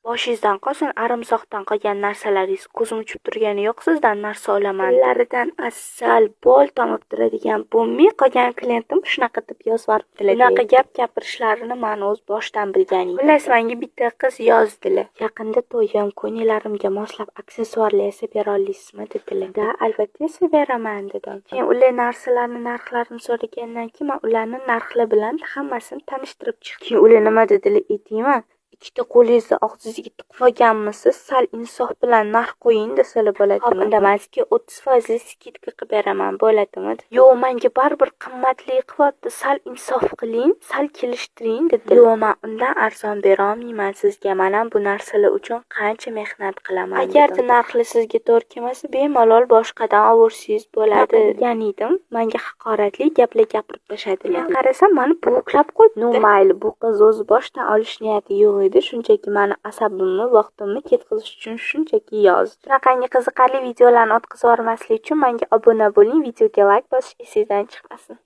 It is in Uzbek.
Boshingizdan qolsin, arimsoqdan qolgan narsalaringiz, ko'zim uchib turgani yo'q, sizdan narsa olaman. Tillaridan asal, bol tomib turadigan bo'lmay qolgan klientim shunaqa deb yozvoribdilar. Bunaqa gap gapirishlarini man o'z boshdan bilgan edim. Xullas, menga bitta qiz yozdilar. Yaqinda to'yim, ko'ngllarimga moslab aksessuarlar yasab bera olasizmi dedilar. Da, albatta yasab beraman dedim. Keyin ular narsalarni narxlarini so'ragandan keyin man ularni narxlar bilan hammasini tanishtirib chiqdim. Keyin ular nima dedilar aytaymi? Ikkita qo'lingizni og'zingizga tiqib olganmisiz, sal insof bilan narx qo'ying desalar bo'ladimi? Hop, unda man sizga 30% скидка qilib beraman, bo'ladimi? Yo'q, menga baribir qimmatli qilyapti, sal insof qiling, sal kelishtiring dedilar. Yo'q, man undan arzon bera olmayman sizga. Men ham bu narsalar uchun qancha mehnat qilaman. Agarda narxlar sizga to'g'ri kelmasa, bemalol boshqadan olsangiz bo'ladi degan edim. Menga haqoratli gaplar gapirib tashladilar. Qarasam, meni bloklab qo'yibdi. Ну, mayli, bu qiz o'zi boshdan olish niyati yo'q edi. Shunchaki mani asabimni, vaqtimni ketkazish uchun shunchaki yozdi. Shunaqangi qiziqarli videolarni o'tkazib yubormaslik uchun menga obuna bo'ling, videoga like bosish esingizdan chiqmasin.